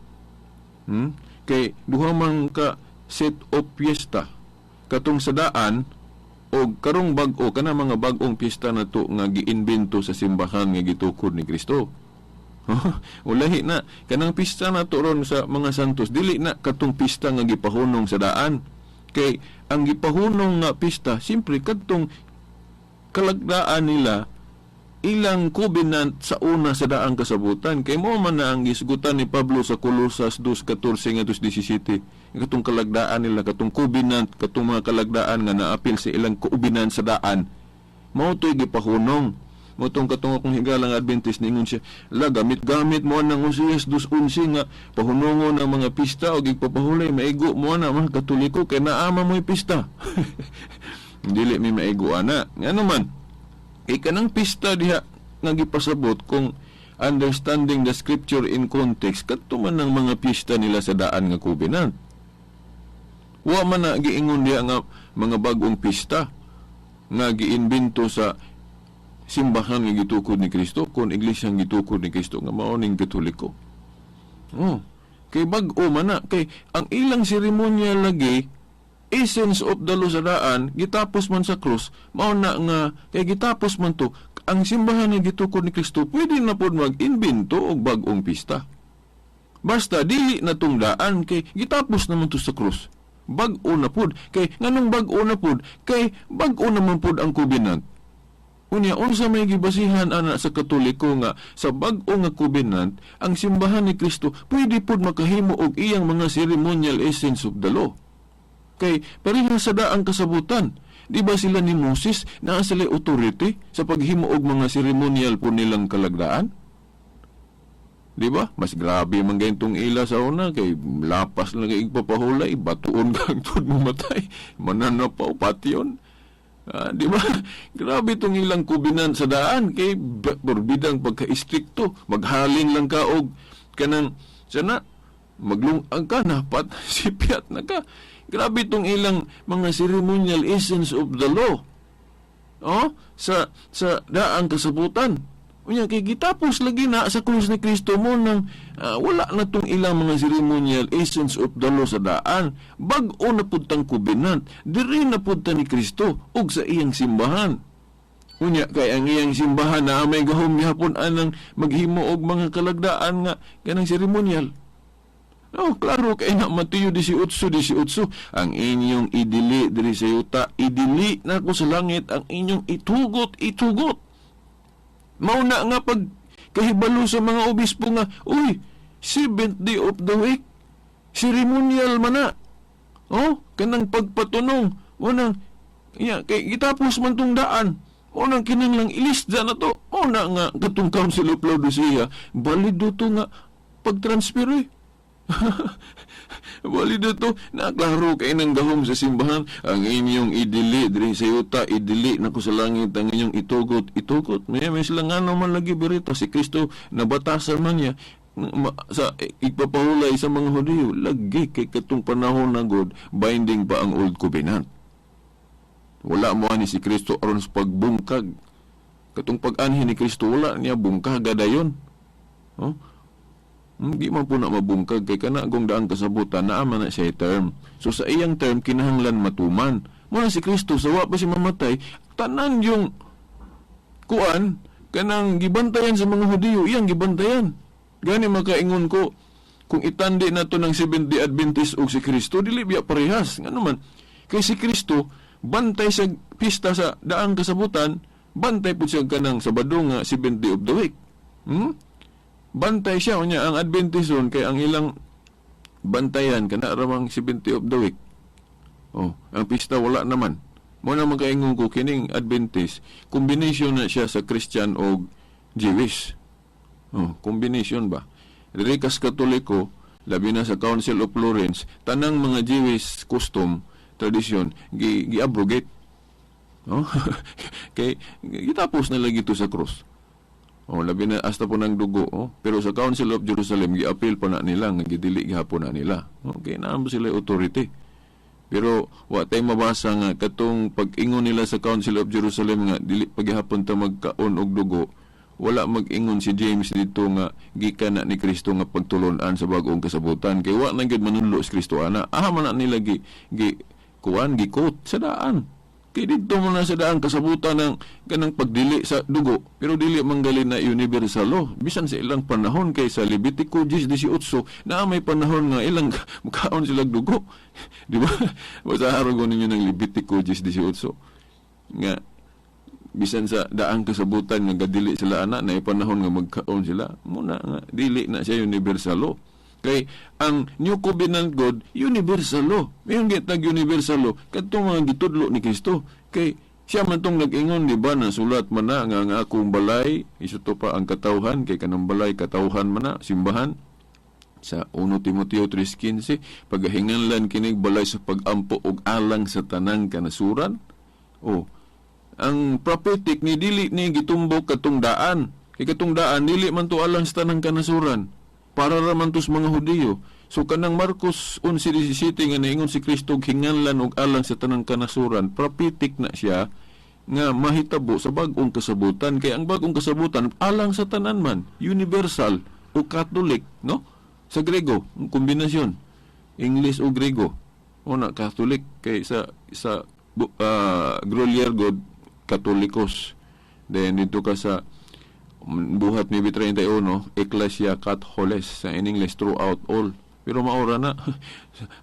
Kay duha man ka set of piyesta. Katong sa daan o karong bag-o, kana mga bag-ong piyesta nato nga giimbento sa simbahan nga gitukod ni Kristo. Ulahi na kanang pista nato ron sa mga santos, dili na katong pista nga gipahunong sa daan. Kay ang gipahunong nga pista, simpre kadtong kalagdaan nila, ilang covenant sa una sa daang kasabutan. Kay mo man na ang gisgutan ni Pablo sa Kolosas 2:14 ngadto 17, katong kalagdaan nila, katong covenant, katong mga kalagdaan nga naapil sa ilang covenant sa daan, mao to'y gipahunong. Mo tong katong akong higalang Adventist, ningon siya la gamit-gamit mo nang Osias 2:11 nga pahunongon ang mga pista o gigpapahulay, maigo mo na mga Katoliko kay naama mo'y pista. Dili mi maigo ana. Ngano man, kay kanang pista diha nga gipasabot, kung understanding the scripture in context, kadto man ang mga pista nila sa daan nga covenant. Wa man na giingon diha nga mga bag-ong pista nga giimbento sa simbahan nga gitukod ni Kristo, kon iglesia nga gitukod ni Kristo nga mao ning Katoliko. Oh, kay bag-o man na kay ang ilang seremonya lagi essence of the law sa daan gitapos man sa krus, mao na nga kay gitapos man to ang simbahan nga gitukod ni Kristo, pwede na pod mag-imbento og bag-ong pista. Basta dili na tong daan kay gitapos naman to sa krus. Bag-o na pod kay nganong bag-o na pod kay bag-o naman pod ang covenant. Unya, unsa may gibasihan ana sa Katoliko nga sa bag-o nga covenant ang simbahan ni Kristo pwede pod makahimo og iyang mga ceremonial essence of the law? Kay pareha sa daang kasabutan. Di ba sila ni Moses naa sila authority sa paghimo og mga ceremonial po nilang kalagdaan? Di ba? Mas grabe man gayong ila sa una kay lapas lang kay igpapahulay, batuon kang tud mamatay, mananapaw patyon. Di ba? Grabe itong ilang covenant sa daan kay porbidang pagka-istrikto, maghalin lang ka og kanang sana maglungag ka na pat sipyat na ka. Grabe itong ilang mga ceremonial essence of the law. Oh, sa daang kasabutan. Unya kay gitapos lagi na sa krus ni Kristo mo nang wala na tong ilang mga ceremonial essence of the law sa daan. Bag-o na pud tang covenant, diri na pud ta ni Kristo ug sa iyang simbahan. Unya kay ang iyang simbahan na may gahom gihapon anang maghimo og mga kalagdaan nga kanang ceremonial. Oh, klaro kay na Mateo 18:18, ang inyong idili diri sa yuta, idili na ko sa langit, ang inyong itugot, itugot. Mao na nga pag kahibalo sa mga obispo nga, uy, seventh day of the week, ceremonial man na. Oh, kanang pagpatunong, unang, ya, kay gitapos man tong daan, unang kinahanglang ilisda na to. Mao na nga katong Council of Laodicea, balido to nga pag-transfer eh. Balido to, naklaro kay nang gahom sa simbahan, ang inyong idili diri sa yuta, idili na ko sa langit, ang inyong itugot, itugot. May sila nga naman lagi berita si Kristo nabatasan man niya sa igpapahulay sa mga Hudiyo, lagi kay katong panahon na God, binding pa ang Old Covenant. Wala mo ani si Kristo aron sa pagbungkag. Katong pag-anhi ni Kristo wala niya bungkag gadayon. Oh? Hindi man po na mabungkag kay kana gong daang kasabutan naa man na siya term. So sa iyang term kinahanglan matuman. Muna si Kristo sa wa pa si mamatay, tanan yung kuan kanang gibantayan sa mga Hudiyo, iyang gibantayan. Gani makaingon ko kung itandi na to ng Seventh-day Adventist og si Kristo dili biya parehas. Ngano man kay si Kristo bantay sa pista sa daang kasabutan, bantay pud siya kanang Sabado nga seventh day of the week. Bantay siya unya ang Adventist ron kay ang ilang bantayan kana ramang 70 of the week. Oh, ang pista wala naman. Mo na makaingon ko kining Adventist, combination na siya sa Christian og Jewish. Oh, combination ba? Diri kas Katoliko, labi na sa Council of Florence, tanang mga Jewish custom, tradisyon, gi-abrogate. Oh? Kay gitapos na lagi to sa cross. Oh, labi na hasta po ng dugo, oh. Pero sa Council of Jerusalem gi-appeal pa na nila nga gidili gihapon na nila. Okay, naa ba sila authority. Pero wa tay mabasa nga katong pag-ingon nila sa Council of Jerusalem nga dili paghihapon ta magkaon og dugo, wala mag-ingon si James dito nga gikan na ni Kristo nga pagtulon-an sa bag-ong kasabutan kay wa na gyud manunlo si Kristo ana. Aha man na nila gi gi kuan gi quote sa daan. Kay didto mo na sa daang kasabutan ng kanang pagdili sa dugo, pero dili manggali na universal law. Bisan sa ilang panahon kay sa Levitico 10:18 na may panahon nga ilang mukaon sila dugo. Di ba? Basta harugon ninyo ng Levitico 10:18 nga bisan sa daang kasabutan nga gadili sila ana na panahon nga magkaon sila, muna nga dili na siya universal law. Kay ang New Covenant God universal law. Mayon gitag universal law kadtong mga gitudlo ni Kristo. Kay siya man tong nag-ingon, di ba, na sulat man na nga ang akong balay isuto pa ang katawhan, kay kanang balay katawhan man na simbahan. Sa 1 Timoteo 3:15, pagahinganlan kinig balay sa pag-ampo og alang sa tanang kanasuran. Oh, ang prophetic ni dili ni gitumbok katong daan. Kay katong daan dili man to alang sa tanang kanasuran. Para ra man to sa mga Hudiyo. So kanang Marcos 11:17 nga niingon si Kristo hinganlan og alang sa tanang kanasuran, prophetic na siya nga mahitabo sa bag-ong kasabutan, kay ang bag-ong kasabutan alang sa tanan man, universal o Catholic, no? Sa Grego, ang kombinasyon English o Grego. O na Catholic kay sa Grolier God Katolikos. Then dito ka sa buhat ni 31, Ecclesia Catholes sa in English throughout all. Pero maura na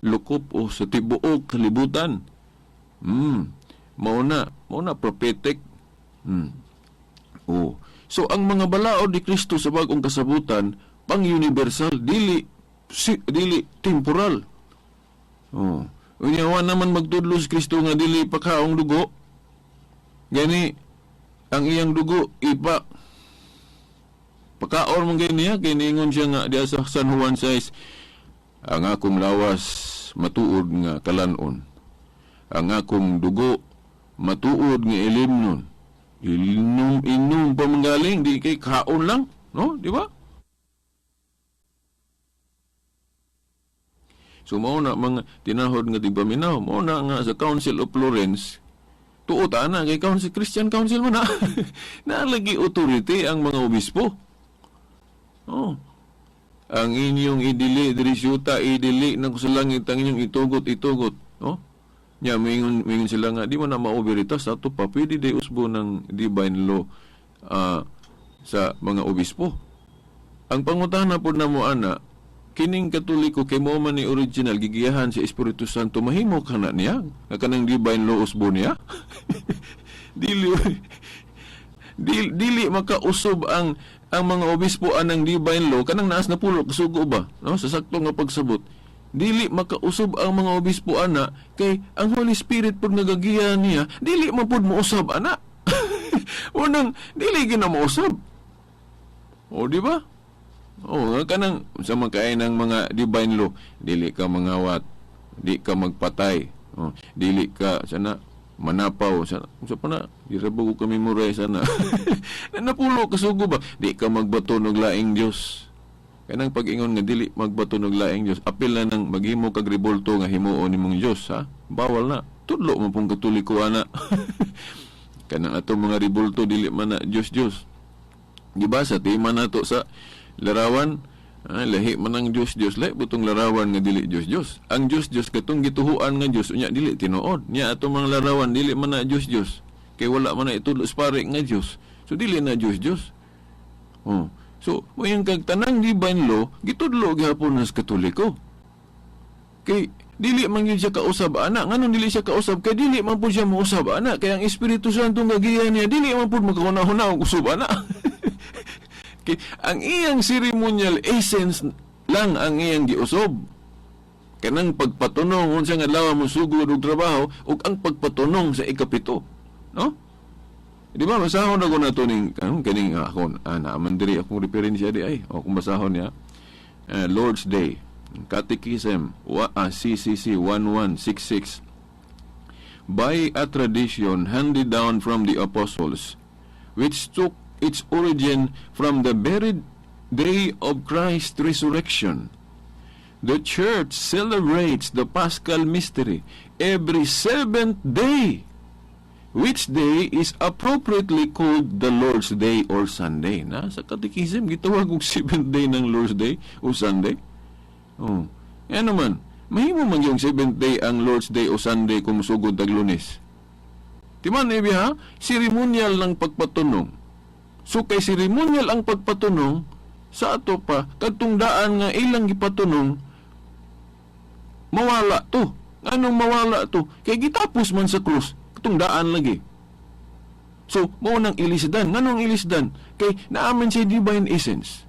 lukop o sa tibuok kalibutan. Mao na prophetic. Oh. So ang mga balaod ni Kristo sa bag-ong kasabutan pang universal, dili temporal. Oh. Unya wa naman magtudlo si Kristo nga dili pakaong dugo. Gani ang iyang dugo ipa pakaon man gani niya, kay niingon siya nga diya sa San Juan 6, ang akong lawas matuod nga kalanon, ang akong dugo matuod nga ilimnon. Inom inom pa man galing, di kay kaon lang, no, di ba? So mao na mga tinahod nga tigpaminaw, mao na nga sa Council of Florence, tuot ana kay Council, Christian Council man na naalagi authority ang mga obispo. Oh. Ang inyong idili diri syuta, idili na sa langit, ang inyong itugot, itugot, no? Nya mingon sila nga di man na maoberitas ato pa pwede di usbo ng divine law sa mga obispo. Ang pangutana pod namo ana, kining Katoliko kay mo man ni original gigiyahan sa Espiritu Santo, mahimo kana niya nga kanang divine law usbo niya? Dili makausab ang mga obispo anang divine law kanang naas na pulo kasugo ba, no, sa sakto nga pagsabot. Dili makausab ang mga obispo ana kay ang Holy Spirit pud nagagiya niya, dili man pud mousab ana. Unang dili gina mousab. O di ba? O kanang sa makaay ng mga divine law, dili ka mangawat, di ka magpatay, o, dili ka sana manapaw, sana unsa pa na, di ra ba ko kami memorize sana. Napulo kasugo ba, di ka magbato og laing Dios. Kanang pag-ingon nga dili magbato og laing Dios, apil na nang maghimo kag rebulto nga himuon nimong Dios, ha? Bawal na. Tudlo man pong Katoliko ana. Kanang ato mga rebulto dili man na Dios Dios. Di ba sa tema nato sa larawan, lahi man ang Dios Dios, lahi butong larawan nga dili Dios Dios. Ang Dios Dios katong gituhuan nga Dios unya dili tinuod. Nya ato mga larawan dili man na Dios Dios. Kay wala man na itudlo sa pare nga Dios. So dili na Dios Dios. Oh. So moingon kag tanang divine law gitudlo gihapon sa Katoliko. Kay dili man gyud siya kausab ana. Nganong dili siya kausab? Kay dili man pud siya mousab ana. Kay ang Espiritu Santo nga giya niya dili man pud makahuna-huna og usab ana. Kay ang iyang ceremonial essence lang ang iyang giusob. Kanang pagpatunong unsa nga adlaw mo sugod og trabaho ug ang pagpatunong sa ikapito, no? Di ba basahon ako na to ning anong kaning ako naaman diri akong referensya di ay o kung basahon niya, Lord's Day Catechism CCC 1166, by a tradition handed down from the apostles, which took its origin from the very day of Christ's resurrection, the Church celebrates the Paschal mystery every seventh day, which day is appropriately called the Lord's Day or Sunday. Na sa Catechism gitawag og seventh day ng Lord's Day o Sunday. Oh. Yan naman, mahimo man yung seventh day ang Lord's Day o Sunday kung musugod tag Lunes. Timan ibi ha, ceremonial ng pagpatunong. So kay ceremonial ang pagpatunong, sa ato pa, kadtong daan nga ilang gipatunong, mawala to. Anong mawala to? Kay gitapos man sa krus, katong daan lagi. So, mao nang ilisdan. Nganong ilisdan? Kay naaman siya divine essence.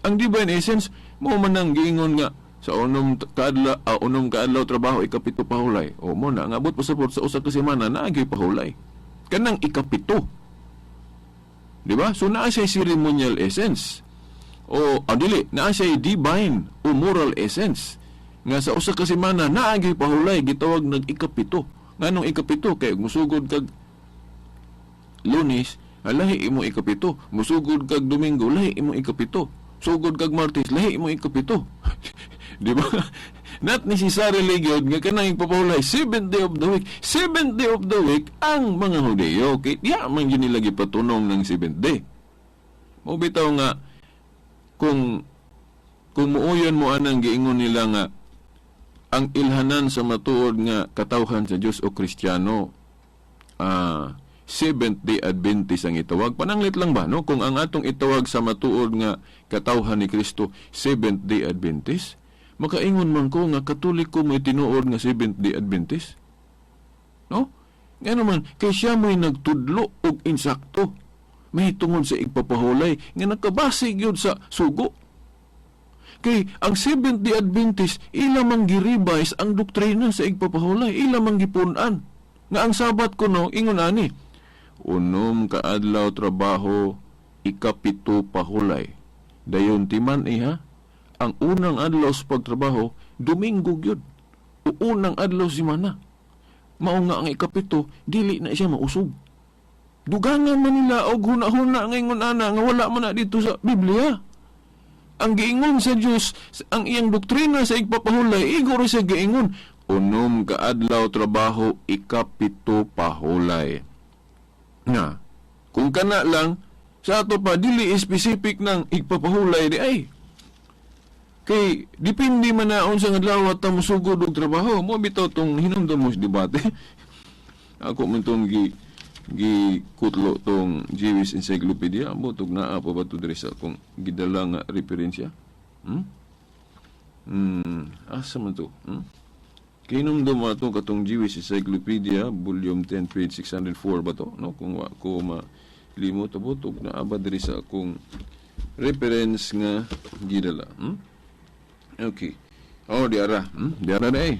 Ang divine essence, mao man nang giingon nga sa unom kaadlaw trabaho, ikapito pahulay. O mo na, ang abot pa sa usa ka semana, naagay pahulay. Kanang ikapito. Di ba? So, naa siya ceremonial essence. O, dili, naa siya divine o moral essence. Nga sa usa ka semana, naagay pahulay, gitawag nag ikapito. Nganong ikapito? Kay musugod kag Lunes, lahi imo ikapito. Musugod kag Domingo, lahi imo ikapito. Sugod kag Martes, lahi imo ikapito. Di ba? Not necessarily gyud nga kanang igpapahulay seventh day of the week. Seventh day of the week ang mga Hudeyo kay diha man gyud nila gipatunong ng seventh day. Mao bitaw nga kung muuyon mo anang giingon nila nga ang ilhanan sa matuod nga katawhan sa Dios o Kristiyano, Seventh Day Adventist ang itawag. Pananglit lang ba, no? Kung ang atong itawag sa matuod nga katawhan ni Kristo, Seventh Day Adventist, makaingon man ko nga Katoliko may tinuod nga Seventh Day Adventist. No? Nga naman, kay siya may nagtudlo og insakto. May tungod sa igpapahulay nga nakabase gyud sa sugo. Kay ang Seventh Day Adventist, ila mang gi-revise ang doktrina sa igpapahulay, ila mang gipun-an. Nga ang Sabat kuno, ingon ani, 6 ka adlaw trabaho, 7 pahulay. Dayon timan iha, ang unang adlaw sa pagtrabaho, Domingo gyud. O unang adlaw semana. Mao nga ang 7, dili na siya mausog. Dugangan man nila og huna-huna ngayon ana nga wala man na dito sa Biblia. Ang giingon sa Dios, ang iyang doktrina sa igpapahulay, igo ra siya giingon, 6 ka adlaw trabaho, 7 pahulay. Nga, kung kana lang, sa ato pa, dili specific ng igpapahulay di ay. Kay, depende man na unsang adlaw at musugod og trabaho. Mo bitaw tong hinumdum mo sa debate. Ako man tong gikutlo tong Jewish Encyclopedia. Mo tog naa pa ba to diri sa akong gidala nga referensya? Asa man to? Kinumdum ato katong Jewish Encyclopedia, volume 10, page 604 ba to? No? Kung wa ko malimot, abot, og naa ba diri sa akong reference nga gidala. Okay. Oh, di ara. Di ara na eh.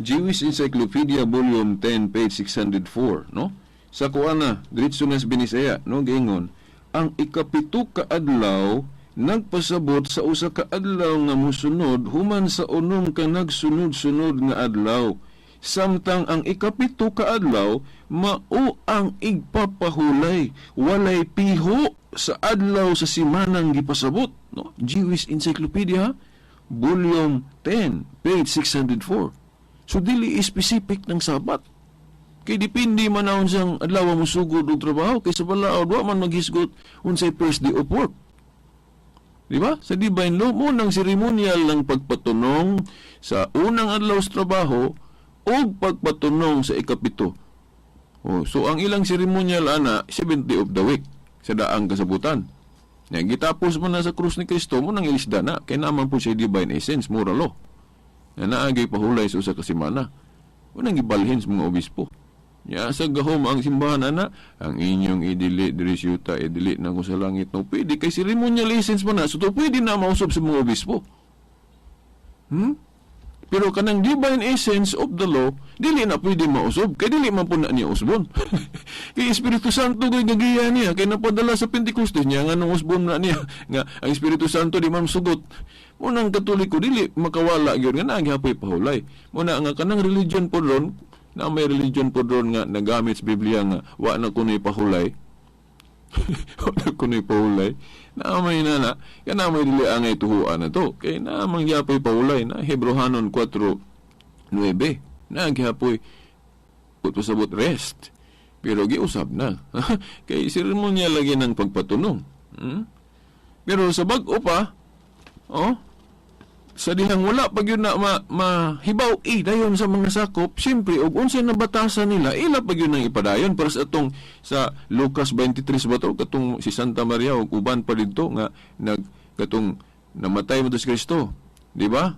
Jewish Encyclopedia, volume 10, page 604, no? Sa kuana, diretso na sa Binisaya, no? Giingon, ang 7 ka adlaw nagpasabot sa usa ka adlaw nga mosunod human sa 6 ka nagsunod-sunod nga adlaw. Samtang ang 7 ka adlaw mao ang igpapahulay, walay piho sa adlaw sa simanang gipasabot, no? Jewish Encyclopedia, volume 10, page 604. So dili specific ng Sabat. Kay depende man na unsang adlaw mo sugod og trabaho, kay sa balaod wa man maghisgot unsay first day of work. Di ba? Sa divine law mo nang seremonial ng pagpatunong sa unang adlaw sa trabaho o pagpatunong sa 7. Oh, so ang ilang seremonial ana 7th day of the week sa daang kasabutan. Nga gitapos mo na sa krus ni Kristo mo nang ilisda na kay naman po siya divine essence, moral law. Na naagay pahulay sa usa ka semana. Unang gibalhin sa mga obispo. Ya sa gahom ang simbahan ana, ang inyong idili diri sa yuta, idili na ko sa langit, no pwede kay ceremonial essence man na, so to pwede na mausab sa mga obispo. Pero kanang divine essence of the law, dili na pwede mausab, kay dili man po na niya usbon. Kay Espiritu Santo kay gagiya niya, kay napadala sa Pentecostes niya, nga nung usbon na niya, nga ang Espiritu Santo di man sugot. Munang Katoliko, dili makawala gyud nga nagihapoy pahulay. Muna nga kanang religion po ron, na may religion po ron nga nagamit sa Biblia nga wa na kunoy pahulay. Wa na kunoy pahulay. Na may nana, kaya may dili angay tuhuan na to. Kay na mangyapoy pahulay na Hebrohanon 4:9. Na gihapoy pasabot rest. Pero giusab na. Kay seremonya lagi ng pagpatunong. Pero sa bag-o pa, oh, sa dihang wala pag yun na mahibaw dayon sa mga sakop, siyempre, og unsay nabatasan nila, ila pag yun ang ipadayon. Para sa atong, sa Lucas 23 ba to, katong si Santa Maria og uban pa didto nga nag, katong namatay mo to si Kristo, di ba?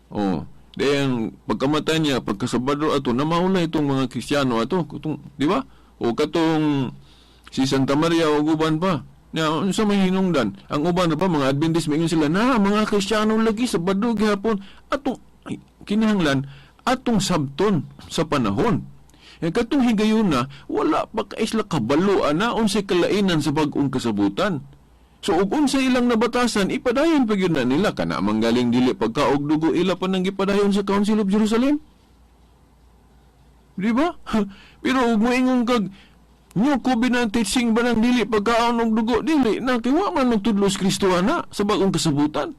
Oh, dayang pagkamatay niya, pagkasabado ato, namaula itong mga Kristiyano ato, katong, di ba? O katong si Santa Maria og uban pa. Ya, unsa may hinungdan? Ang uban pa mga Adventist maingon sila na mga Kristiyano lagi sa Sabado gihapon atong ay, kinahanglan atong sabton sa panahon. Katong higayuna wala pa kay sila kabalo ana unsay kalainan sa bag-ong kasabutan. So ug unsa ilang nabatasan ipadayon pa gyud na nila kana manggaling dili pagkaog dugo ila pa nang gipadayon sa Council of Jerusalem. Di ba? Pero ug moingon kag New Covenant teaching ba nang dili pagkaon og dugo? Dili na, kay wa man magtudlo si Kristo ana sa bag-ong kasabutan.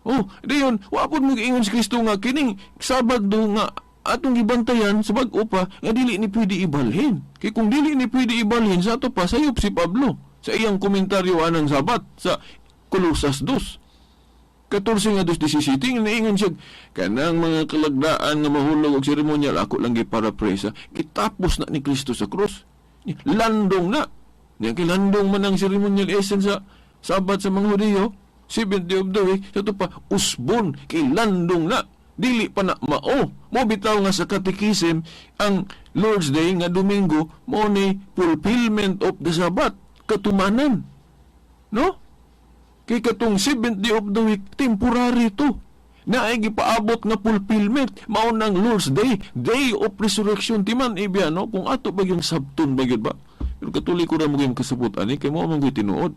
Oh, dayon wa pud mo giingon si Kristo nga kining Sabado nga atong gibantayan sa bag-o pa nga dili ni pwede ibalhin. Kay kung dili ni pwede ibalhin sa ato pa, sayop si Pablo sa iyang komentaryo anang Sabat sa Kolosas 2. 14 nga 2:17, niingon siya kanang mga kalagdaan nga mahulog og seremonyal, ako lang gi-paraphrase, gitapos na ni Kristo sa krus, landong na niya, kay landong man ang ceremonial essence sa Sabat sa mga Hudiyo, seventh day of the week. Sa pa usbon kay landong na, dili pa na mao. Mo bitaw nga sa catechism, ang Lord's Day nga Domingo mo ni fulfillment of the Sabbath, katumanan, no? Kay katong seventh day of the week, temporary to na ay gipaabot nga fulfillment, mao nang Lord's Day, day of resurrection. Timan ibya, no? Kung ato ba yung sabton ba gyud ba, pero katuloy ko ra mo yung kasabot ani kay mao man gyud tinuod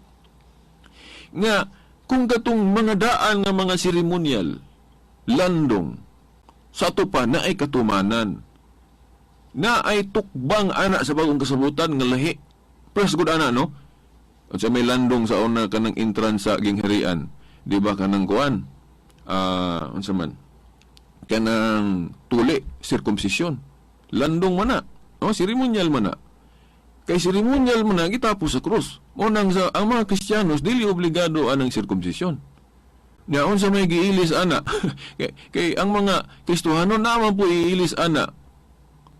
nga kung katong mga daan nga mga seremonial landong, sa ato pa na ay katumanan na ay tukbang ana sa bagong kasabutan nga lahi. Press good ana, no? At sa may landong sa una, kanang entrance sa gingharian, di ba, kanang kuan, unsa man, kanang tuli, circumcision, landong man na, no? Seremonial man na. Kay seremonial man na, gitapos sa krus. Mo nang sa ang mga Kristiyanos dili obligado anang circumcision. Nya unsa may giilis ana? Kay ang mga Kristohano naman po iilis ana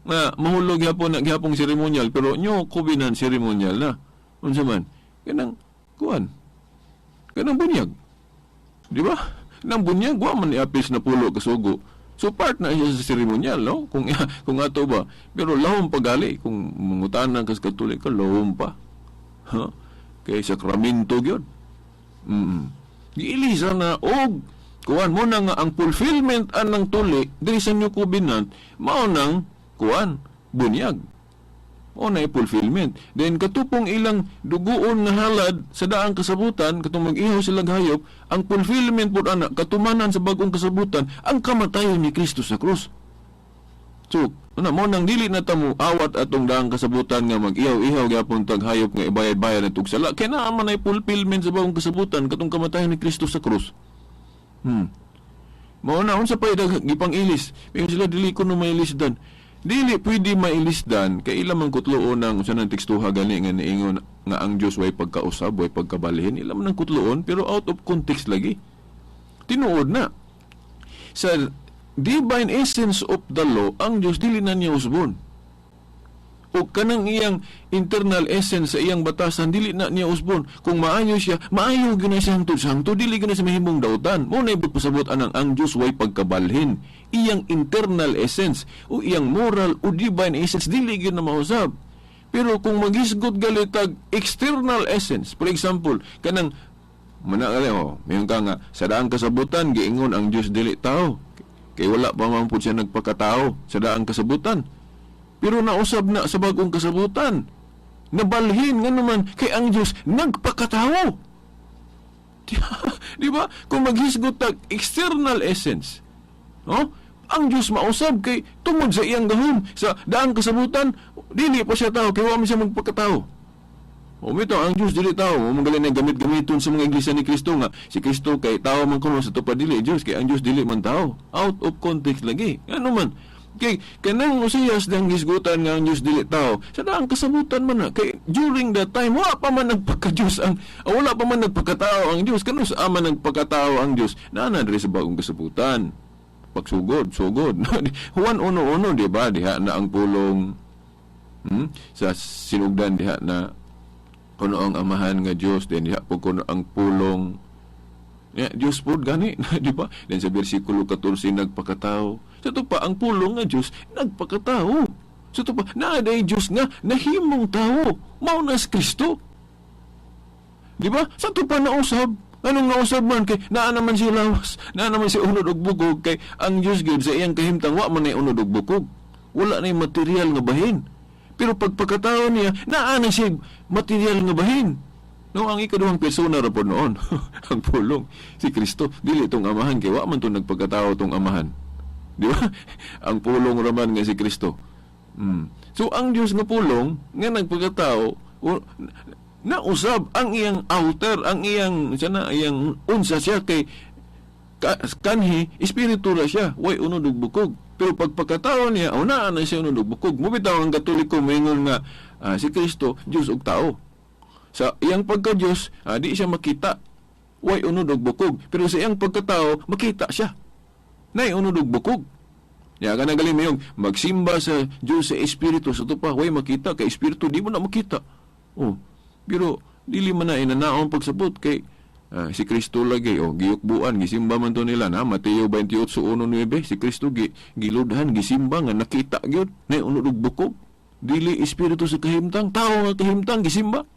nga mahulog gyapon na gyapong seremonial, pero nyo covenant ceremonial na. Unsa man? Kanang kuan, kanang bunyag, di ba? Nang bunyag, wa man iapis na pulo kasugo. So part na siya sa seremonial, no? Kung ato ba, pero lahom pagali kung mangutana kas Katoliko, lahom pa, ha? Kay sakramento gyud. Giilisa na og kuan mo na nga ang fulfillment anang tuli diri sa New Covenant mao nang kuan, bunyag o na fulfillment. Then katupong ilang duguon nga halad sa daang kasabutan, katong mag-ihaw sila hayop, ang fulfillment po ana, katumanan sa bagong kasabutan, ang kamatayon ni Kristo sa krus. So, una mo nang dili na tamo awat atong daang kasabutan nga mag-ihaw-ihaw gyapon tag hayop nga ibayad-bayad na sala. Kay naa man ay fulfillment sa bagong kasabutan, katong kamatayon ni Kristo sa krus. Mao na unsa pa gipang ilis. Pero sila dili ko no mailisdan. Dili pwede mailisdan kay ila man kutloon ang usa nang tekstuha gani nga niingon nga ang Dios way pagkausab, way pagkabalhin. Ila man ang kutloon, pero out of context lagi. Tinuod na sa divine essence of the law, ang Dios dili na niya usbon. O kanang iyang internal essence sa iyang batasan, dili na niya usbon. Kung maayo siya, maayo gyud na siya hangtod sa hangtod, dili gyud na siya mahimong dautan. Mo na ibig pasabot anang ang Dios way pagkabalhin. Iyang internal essence o iyang moral o divine essence dili gyud na mausab. Pero kung maghisgot galitag external essence, for example, kanang mana gali, oh, mayon ka nga sa daang kasabutan giingon ang Dios dili tao. Kay wala pa man pud siya nagpakatao sa daang kasabutan. Pero nausab na sa bagong kasabutan. Nabalhin nga naman kay ang Dios nagpakatao. Di ba? Kung maghisgot tag external essence, no? Ang Dios mausab kay tungod sa iyang gahom sa daang kasabutan, dili pa siya tao kay wa man siya magpakatao. O mito, ang Dios dili tao, mo magaling na gamit-gamiton sa mga iglesia ni Kristo nga si Kristo kay tao man kuno, sa tupad dili Dios kay ang Dios dili man tao. Out of context lagi. Ano man? Kay kanang Osiyas dang hisgutan nga ang Dios dili tao sa daang kasabutan man na kay during that time wala pa man nagpaka-Dios ang wala pa man nagpakatao ang Dios. Kano sa ama nagpakatao ang Dios naa na diri sa bagong kasabutan. Pagsugod, sugod. Juan 1:1, di ba? Diha na ang pulong, sa sinugdan diha na kuno ang amahan nga Dios, then diha po kuno ang pulong. Ya, Dios po gani, di ba? Then sa bersikulo 14, nagpakatao. Sa to pa, ang pulong nga Dios nagpakatao. Sa to pa, naa day Dios nga nahimong tao. Mao na si Kristo. Di ba? Sa to pa nausab. Anong nausab man kay naa naman si lawas, naa naman si unod og bukog, kay ang Dios gyud sa iyang kahimtang wa man nay unod og bukog. Wala nay material nga bahin. Pero pagpakatao niya, naa na siya material nga bahin. No, ang ikaduhang persona ra pod noon, ang pulong, si Kristo. Dili itong amahan, kay wa man to nagpagkatao tong amahan. Di ba? Ang pulong raman nga si Kristo. So, ang Dios nga pulong, nga nagpagkatao, nausab ang iyang outer, ang iyang, sana, iyang unsa siya kay Kanhi espiritu ra siya, way unod ug bukog. Pero pag pagkatao niya, naa na siya unod ug bukog. Mo bitaw ang Katoliko moingon nga si Kristo Dios ug tao. Sa iyang pagka-Dios, di siya makita. Way unod ug bukog. Pero sa iyang pagkatao, makita siya. Nay unod ug bukog. Ya kana gali mayong magsimba sa Dios sa espiritu sa tupa, way makita kay espiritu di mo na makita. Oh, pero dili man na inanaon pagsabot kay si Kristo lagi oh giyukbuan, gisimba man to nila na Mateo 28:19, si Kristo giludhan, gisimba nga nakita gyud nay unod ug bukog. Dili espiritu sa kahimtang, tao nga kahimtang gisimba.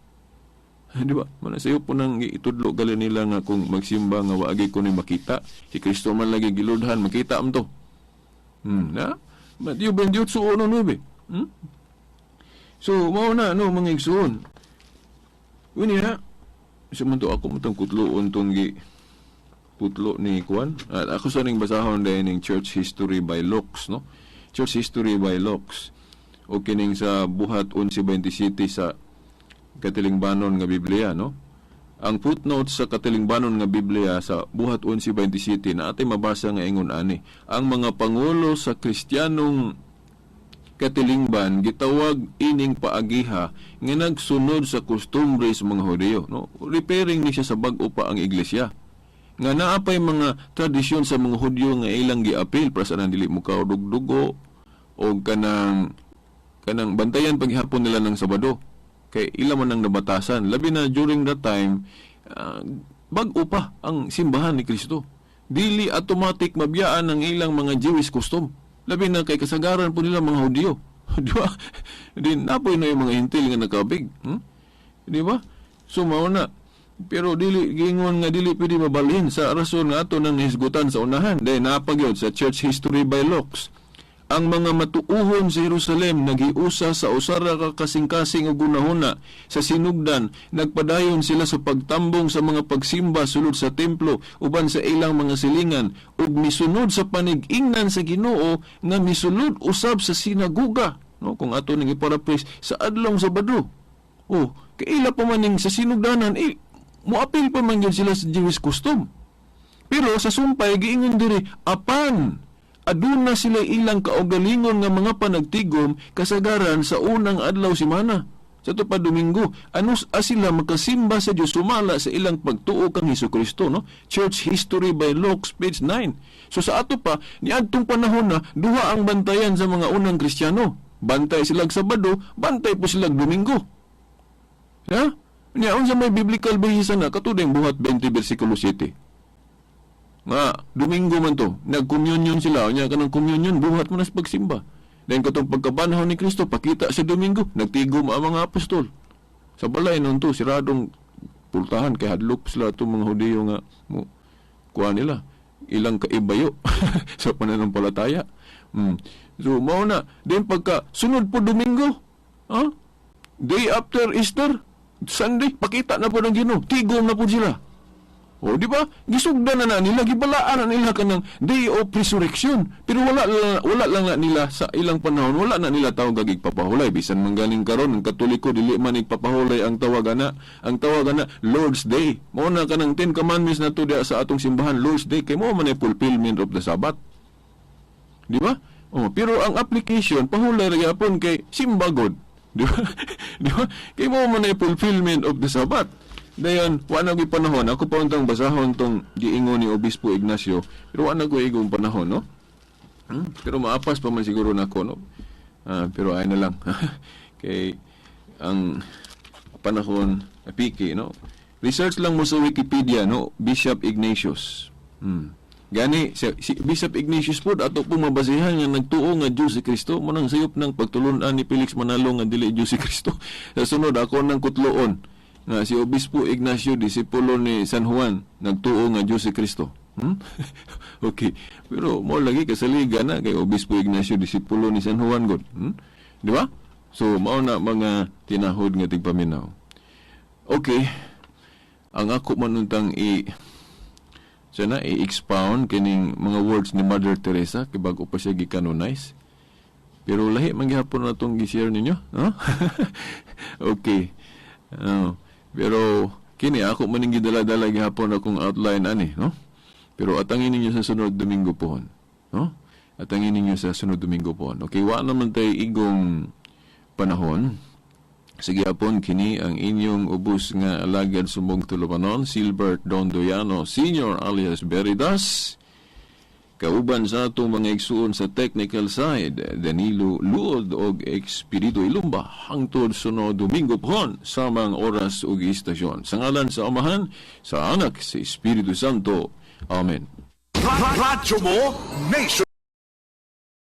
Di ba? Mana sayo po nang itudlo gali nila nga kung magsimba nga waagi ko ni makita, si Kristo man lagi giludhan, makita am to. Na? Mateo 28:19. So, mao na no mga igsoon. Unya, sa man to ako matang kutloon tong gi kutlo ni Kuan. At ako sa ning basahon dahil ning Church History by Lux, no? Church History by Lux. O kining sa Buhat 11:27 sa Katilingbanon nga Biblia, no? Ang footnotes sa Katilingbanon nga Biblia sa Buhat 11:27 na atay mabasa nga ingon ani. Ang mga pangulo sa Kristiyanong katilingban gitawag ining paagiha nga nagsunod sa kostumbre sa mga Hudiyo, no? Repairing ni siya sa bag-o pa ang iglesia. Nga naa pay mga tradisyon sa mga Hudyo nga ilang giapil para sa nang dili mo dugdugo o kanang kanang bantayan paghapon nila ng Sabado. Kay ila man ang nabatasan. Labi na during that time, bag-o pa ang simbahan ni Kristo. Dili automatic mabiyaan ang ilang mga Jewish custom. Labi na kay kasagaran po nila mga Hudyo. Di ba? Di napoy na yung mga hintil nga nakabig. Di ba? So mao na. Pero dili giingon nga dili pwede mabalhin sa rason nga ato nang nahisgutan sa unahan. Dahil napagyod sa Church History by Lux. Ang mga matuuhon sa Jerusalem naghiusa sa usara ka kasing-kasing ug gunahuna sa sinugdan, nagpadayon sila sa pagtambong sa mga pagsimba sulod sa templo uban sa ilang mga silingan ug misunod sa panig-ingnan sa Ginoo nga misulod usab sa sinaguga, no? Kung ato ning iparaphrase, sa adlong Sabado. Oh, kaila pa man ning sa sinugdanan, moapil pa man gyud sila sa Jewish custom. Pero sa sumpay giingon diri, apan aduna sila ilang kaugalingon nga mga panagtigom kasagaran sa unang adlaw semana. Sa ito pa Domingo, anus sila makasimba sa Dios sumala sa ilang pagtuo kang Hesukristo, no? Church History by Lux, page 9. So sa ato pa, niadtong panahon na duha ang bantayan sa mga unang Kristiyano. Bantay silag Sabado, bantay po silag Domingo. Ya? Nya unsa may biblical basis na katuday Buhat 20 versikulo 7. Nga Domingo man to, nag-communion sila, nya kanang communion buhat mo na sa pagsimba. Then katong pagkabanhaw ni Kristo pakita sa Domingo, nagtigom ang mga apostol. Sa balay nun to, siradong pultahan kay hadlok sila itong mga Hudiyo nga mo kuha nila ilang kaibayo sa pananampalataya. So mao na, then pagka sunod po Domingo, ha? Day after Easter, Sunday, pakita na po ng Ginoo, tigom na po sila. O, di ba? Gisugdan na nila, gibalaan na nila kanang day of resurrection. Pero wala lang na nila sa ilang panahon, wala na nila tawag ag igpapahulay. Bisan man galing karon ang Katoliko dili man igpapahulay ang tawag ana, ang tawag ana Lord's Day. Mao na kanang 10 Commandments na to diya sa atong simbahan, Lord's Day, kay mao man ay fulfillment of the Sabbath. Di ba? O, pero ang application pahulay ra gyapon kay simba God. Di ba? Di ba? Kay mao man ay fulfillment of the Sabbath. Dayon, wa na ko'y panahon. Ako pa untang basahon tong giingon ni Obispo Ignacio. Pero wa na ko'y igong panahon, no? Pero maapas pa man siguro nako, no? Pero ay na lang. Kay ang panahon, piki, no? Research lang mo sa Wikipedia, no? Bishop Ignatius. Gani, si Bishop Ignatius po, ato po mabasihan nga nagtuo nga Diyos si Kristo. Mo nang sayop ng pagtulunan ni Felix Manalo nga dili Diyos si Kristo. Sa sunod, ako nang kutloon nga si Obispo Ignacio, disipulo ni San Juan, nagtuo nga Diyos si Kristo. Okay. Pero mo lagi kasaligan na kay Obispo Ignacio, disipulo ni San Juan god. Di ba? So mao na mga tinahod nga tigpaminaw. Okay. Ang ako man untang sana i-expound kining mga words ni Mother Teresa kay bago pa siya gi-canonize. Pero lahi man gihapon na tong gi-share ninyo, no? Okay. Pero kini ako man ning gidala-dala gihapon akong outline ani, no? Pero atangin ninyo sa sunod Domingo pohon. No? Atangin ninyo sa sunod Domingo pohon. Okay, wa naman tay igong panahon. Sige apon kini ang inyong ubos nga alagad sumong tulumanon, Silbert Dondoyano Senior alias Veridas. Kauban sa atong mga igsuon sa technical side, Danilo Luod og Expedito Ilumba, hangtod sunod Domingo pohon samang oras ug istasyon. Sa ngalan sa Amahan, sa Anak, sa Espiritu Santo. Amen. Radyo mo, Nation.